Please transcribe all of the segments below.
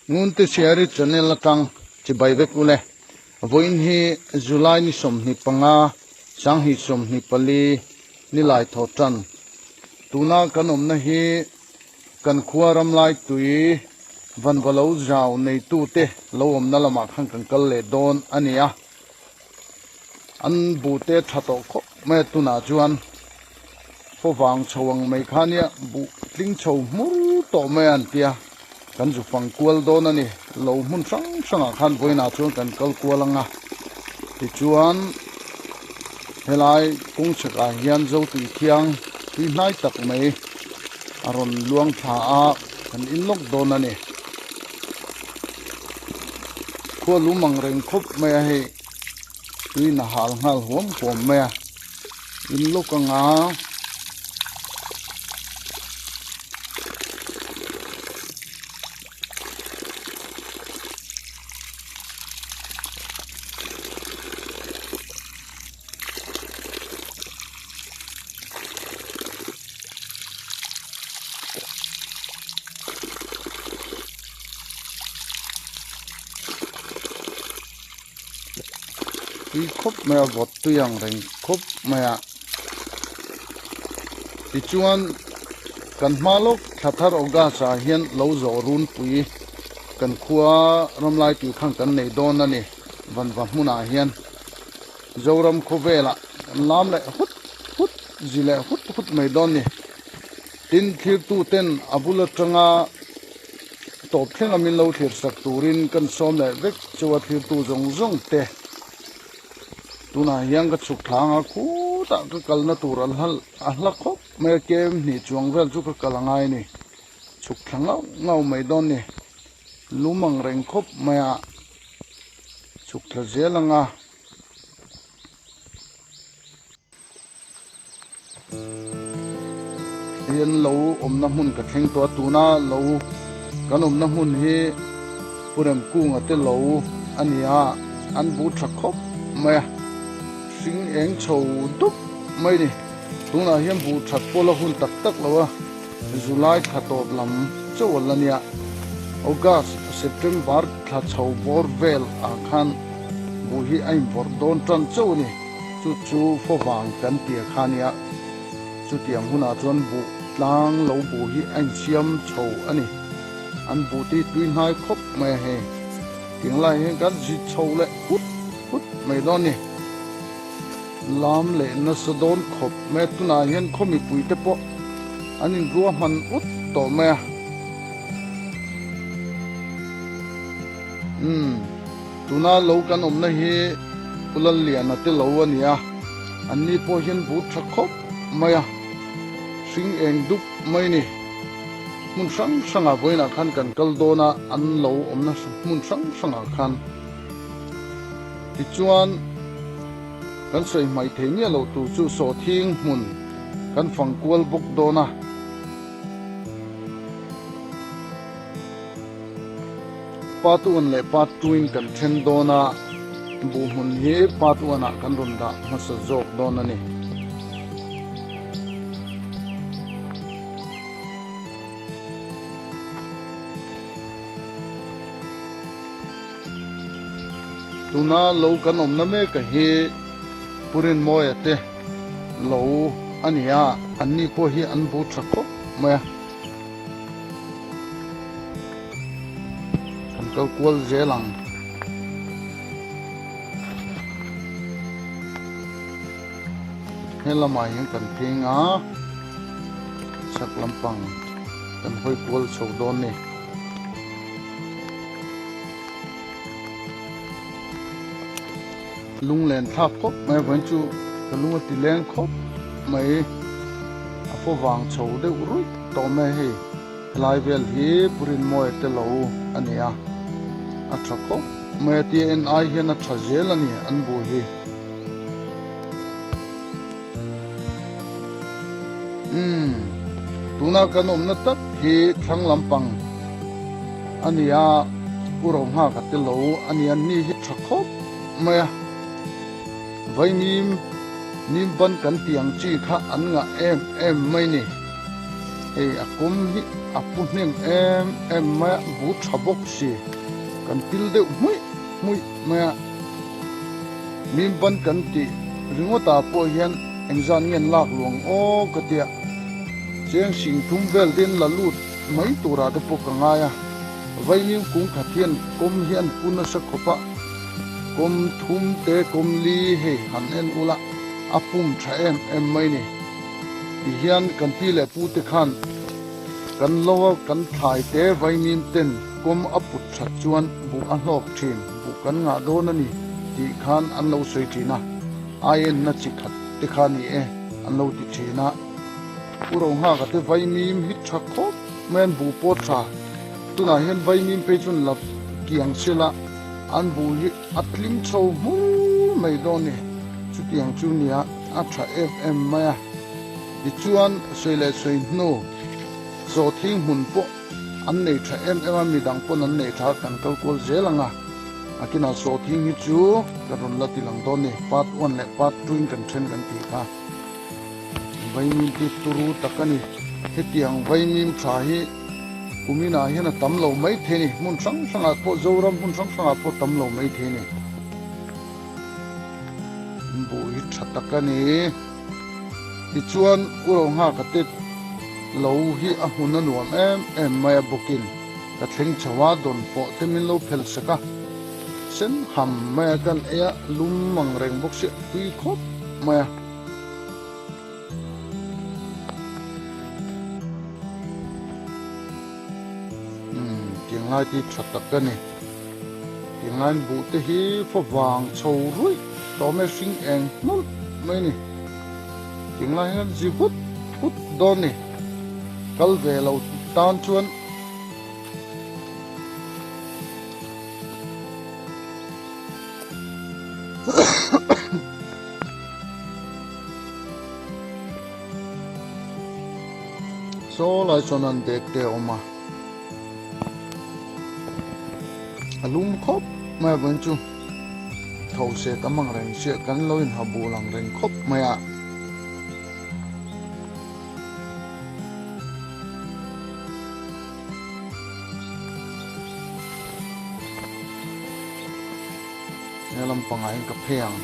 Ngunte Siari channel atang chibai vek ule. Vawiin hi July ni 25, 2024 ni lai thaw tan. Tuna kan awmna hi kan khua ramlai tui vanva lo zau neitute lo awmna lamah khan kan kal leh dawn a ni a. An buh te tha tawh khawp mai a tunah chuan fawvang chho ang mai kha nia buh tling chho hmur tawh mai a an tia kan zu fang kual dawn a ni lo hmun hrang hrangah khan vawiinah chuan kan kal kual ang a tichuan helai kawng chhekah hian zo tui thiang tui hnai tak mai a rawn luang thla a kan in lawk dawn a ni. Khua lum ang reng khawp mai a hei tuin a hal nghal huam huam mai a in lawk anga Tui khawp mai a vawt tui ang reng khawp mai a tichuan kan hma lawk thla thar August ah hian lo zawh runpui kan khua ramlai tih khan kan nei dawn a ni vanva hmunah hian Zoram khawvelah kan lam leh hut hut zi leh hut hut mai dawn ni. Tin, thlirtu ten a bul atanga tawp thleng a min lo thlir sak turin kan sawm leh vek chu a thlirtu zawng zawng te tunah hian ka chhuk thlang a khutah ka kalna tur a hla khawp mai a kem hnih chuang vel chu ka kal angai a ni. Chhuk thla ngauh ngauh mai dawn ni. Lum ang reng khawp mai a chhuk thla zel ang a. Hian lo awmna hmun ka thleng tawh a tuna lo kan awmna hmun hi Pu Remkunga te lo a ni a an bu tha khawp mai a hring eng chho dup mai a ni tunah hian bu that pawh la hun tak tak lo a July thla tawp lam chauh a la nia August September thla chho bawr vel ah khan buh hi a invawrh dawn tan chauh a ni. Chu chu fawvang kan tia kha nia, chutiang hunah chuan buh tlang lo buh hi a insiam chho a ni. An buh te hi tui hnai khawp mai a hei. Tiang lai hian kan zit chho leh hut hut mai dawn a ni. Lam leh nasa dawn khawp mai a, tunah hian khaw mipui te pawh an inruahman ut tawh mai a. Umm. Tuna lo kan awmna hi Pu Lalliana te lo a ni a, anni pawh hian but tha khawp mai a, hring eng dup mai ni. Hmun hrang hrangah vawiinah khan kan kal dawn a, an lo awmna hmun hrang hrangah khan. Tichuan, kan sawi hmaih thei miah loh tur chu sawhthing hmun kan fang kual bawk dawn a. Part one leh part two in kan then dawn a, buh hmun hi part one ah kan rawn dah hmasa zawk dawn a ni. Tuna lo kan awmna mek a hi Pu Rinmawia te lo a ni a, anni pawh hi an bu tha khawp mai a. Kan kal kual zel ang. He lamah hian kan pheng a, chhak lampang kan hawi kual chho dawn ni. Lunglen thlak khawp mai vawiin chu ka lung a ti leng khawp mai a fo vang chho deuh ruih tawh mai hei helai vel hi Purinmawia te lo a ni a a tha khawp mai a tia en ai hian a tha zel a ni an bu hi umm tuna kan awmna tak hi thlang lampang a ni a Pu Rohnghaka te lo a ni a ni hi tha khawp mai a vaimim nim ban kan tih ang chi kha an ngah em em mai ni. Hei a kawm hi a pu hnem em em mai a, bu tha bawk si. Kan pil deuh hmuih hmuih mai a. Mim ban kan tih ringawtah pawh hian engzat nge an lak luang aw ka tia. Cheng sing thum vel te in la lut mai turah te pawh ka ngai a. Vaimim kung khat hian kawm hi an pu nasa khawp a, kawm thum te kawm li hei han en ula a pum tha em em mai ni. Ti hian kan pi leh pu te khan kan lo a kan thlai te vaimim ten kawm a put that chuan buh a hlawk thin, buh kan ngah dawn a ni tih khan an lo sawi thin a, ai enna chi khat te kha ni e an lo ti thin a. Pu Rohnghaka te vaimim hi tha khawp mai an buh pawh tha, tunah hian vaimim phei chuan la kiang sela an buh hi a tling chho hmur mai dawn ni, chutiang chu nia a tha em em mai a. Tichuan sawi leh sawi hnu zawhthing hmun pawh an nei tha em em a, midang pawn an nei tha kan kal kual zel ang a, a kinah sawhthing hi chu ka rawn la ti lang dawn ni, part one leh part two in kan then kan tih kha. Vaimim hi turu tak a ni. Hetiang vaimim tha hi kuminah hian a tam lo mai thei a ni. Hmun hrang hrangah pawh Zoram hmun hrang hrangah pawh tam lo mai thei a ni. Buh hi tha tak a ni. Tichuan U Rohnghaka te lo hi a hmun a nuam em em mai a bawkin ka thleng chho a, dawn pawh te min lo phel sak a. Sen ham mai a kan ei a, lum ang reng bawk si tui khawp mai a. Umm tiang lai te hi tha tak a ni. Tiang laiin buh te hi favang chho ruih tawh mai hring eng hnulh mai a ni. Tiang lai hian zi vut vut dawn a ni. Kal ve lo tan chuan. Saw lai chuan an dek te a awm a, a lum khawp mai a vawiin chu tho se tam ang reng chiah kan lo inha bul ang reng khawp mai a. He lampangah hian ka phei ang.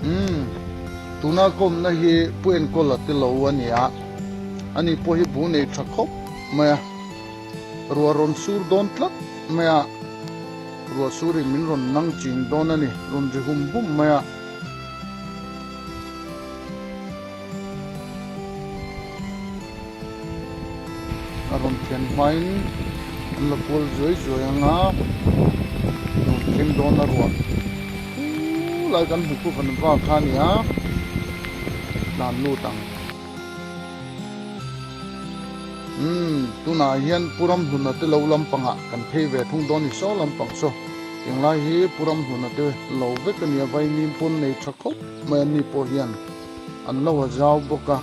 Umm tuna kawmna hi Pu Enkawla te lo a ni a, ani pawh hi bu nei tha khawp mai a, ruah rawn sur dawn tlat mai a, ruah surin min rawn nang ching dawn a ni, rawn ri hum hum mai a. A rawn thlen hmain an la kual zuai zuai ang a, rawn thleng dawn a ruah hu lai kan hmu khu kan va kha a ni a, tlan lut ang. Umm tunah hian Pu Ramhluna te lo lampangah kan phei ve thung dawn ni saw lampang saw englai hi Pu Ramhluna te lo vek a nia vaimim pawn nei tha khawp mai an ni pawh hian. An lo a zau bawk a,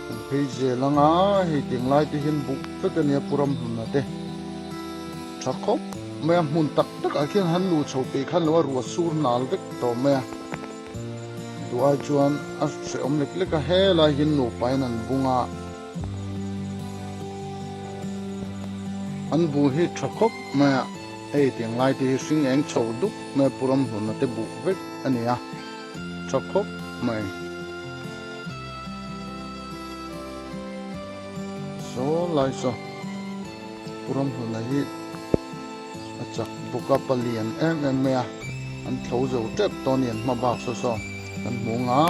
kan phei zel ang a, hei tiang lai te hian buk vek a nia Pu Ramhluna te tha khawp mai a, hmun tak tak ah khian han luh chho peih khan lo a ruah sur nal vek tawh mai a, duh ai chuan a hrehawm lek lek a, helai hian nupa in an bung a, an bu hi tha khawp mai a. Hei tiang lai te hi hring eng chho dup mai a pu Ramhluna te buh vek a ni a, tha khawp mai. Saw lai saw pu Ramhluna hi a chak bawk a palian em em mai a, an thlo zo tep tawh a ni an hma bak saw saw kan hmu ang a.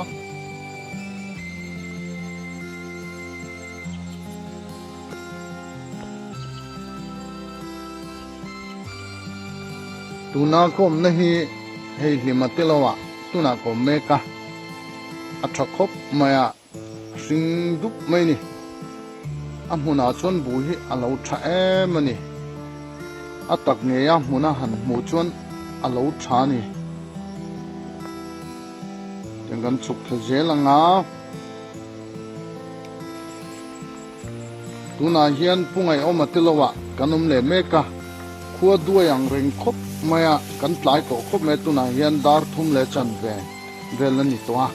Tuna kawmna hi hei hlima te lo ah tunah kawm mek a, a tha khawp mai a, a hring dup mai a ni. A hmunah chuan buh hi a lo tha em a ni. A tak ngei a hmuna han hmuh chuan a lo tha a ni. Tiang kan chhuk thla zel ang a. Tunah hian Pu Ngaihawma te lo ah kan awm leh mek a, khua duai ang reng khawp mai a, kan tlai tawh khawp mai a, tunah hian dar thum leh chanve vel a ni tawh a,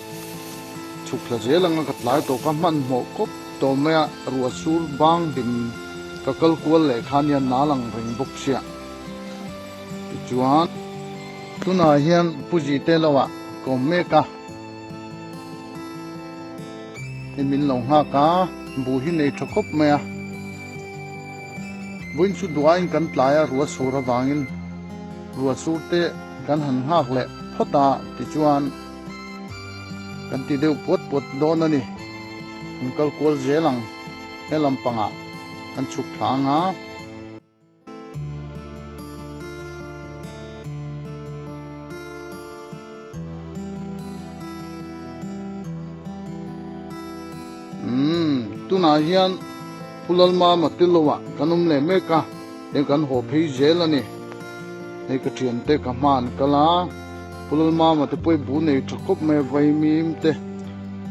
chhuk thla zel anga ka tlai tawh ka hmanhmawh khawp tawh mai a, ruah sur bang hlim ka kal kual leh kha nia nal ang reng bawk sia. Tichuan tunah hian Pu Zite lo ah ka awm mek a. Hei min lo nghak a, buh hi nei tha khawp mai a. Vawiin chu duaiin kan tlai a, ruah sur avangin ruah sur te kan han nghak leh phawt a, tichuan kan ti deuh puat puat dawn a ni. Kan kal kual zel ang, he lampangah kan chhuk thla ang a. Umm, tunah hian Pu Lalmama Tilo ah kan awm leh mek a, heng kan haw phei zel a ni. Hei ka thiante ka hma an kal a, Pu Lalmama te pawh i bu nei tha khawp mai a, vaimim te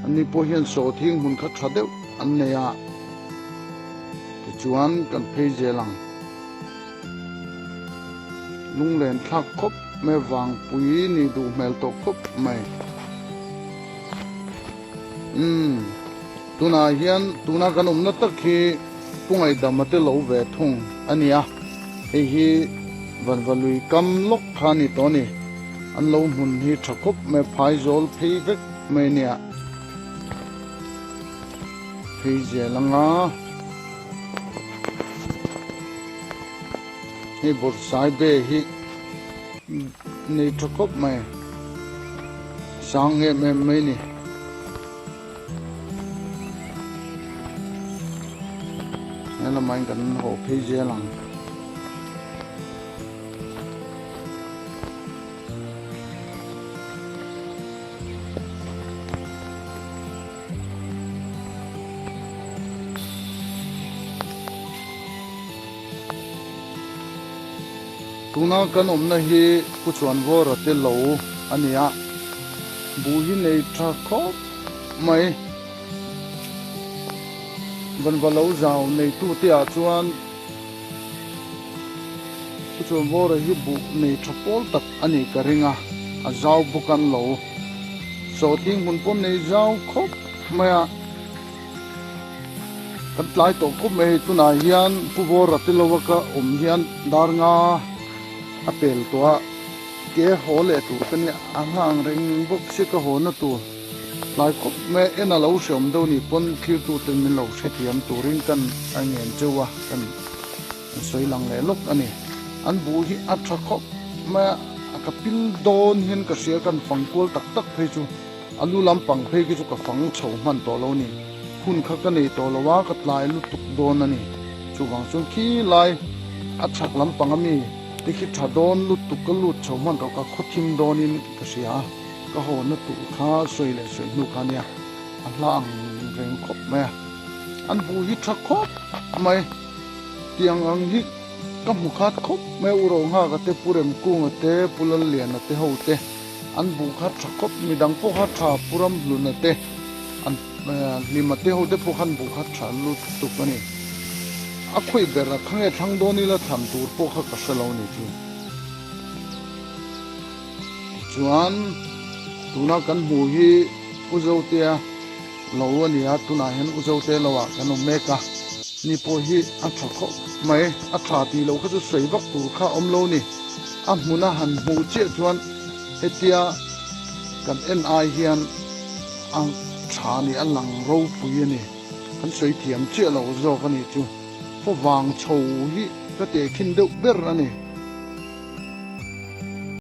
an ni pawh hian sawhthing hmun kha tha deuh an nei a. Tichuan kan phei zel ang. Lunglen thlak khawp mai vangpui ni duh hmel tawh khawp mai. Umm tunah hian tuna kan awmna tak hi Pu Ngaihdama te lo ve thung a nia. Hei hi Vanvalui kam lawk kha a ni tawh a ni. An lo hmun hi tha khawp mai phaizawl phei vek mai a nia. Phei zel anga hei bawrhsai be hi nei tha khawp mai sang em em mai ni. He lamah hian kan haw phei zel ang. Tuna kan awmna hi Pu Chuanvawra te lo a ni a, buh hi nei tha khawp mai. Vanva lo zau neitute ah chuan Pu Chuanvawra hi buh nei tha pawl tak a nih ka ring a, a zau bawk an lo. Sawhthing hmun pawh nei zau khawp mai a, kan tlai tawh khawp mai hei tunah hian Pu Vawra te lo a ka awm hian dar nga a pel tawh a, ke haw leh tur ka nia a nghang reng bawk sia ka haw na tur tlai khawp mai a, en a lo hreawm deuh nih pawn thirtuten min lo hrethiam turin kan a ngen cheu a kan. An sawi lang leh lawk a ni. An buh hi a tha khawp mai a, a ka pil dawn hian ka hria kan fang kual tak tak phei chu a lu lampang phei khi chu ka fang chho hman tawh lo a ni. Hun kha ka nei tawh lo a, ka tlai lutuk dawn a ni. Chuvang chuan khi lai a chhak lampang ami te khi tha dawn lutuk ka lut chho hman tawh ka khawthim dawnin ka hria a, ka haw na tur kha sawi leh sawi hnu kha nia a hla ang reng khawp mai a. An buh hi tha khawp mai. Tiang ang hi ka hmu khat khawp mai a, U Rohnghaka te, Pu Remkunga te, Pu Lalliana te ho te an buh kha tha khawp, midang pawh kha tha, Pu Ramhluna te, an Hlima te ho te pawh khan buh kha tha lutuk a ni. A khawih ber a kha nge thlang dawn ila thlan tur pawh kha ka hre lo ni chu. Tichuan tuna kan hmuh hi Pu Zotea Lo a ni a, tunah hian U Zote lo ah kan awm mek a, ni pawh hi a tha khawp mai, a tha tih loh kha chu sawi vak tur kha a awm lo ni, a hmuna han hmuh chiah chuan hetia kan en ai hian a tha nih a lang ropui a ni, kan sawi thiam chiah lo zawk a ni chu, favang chho hi ka tehkhin deuh ber a ni.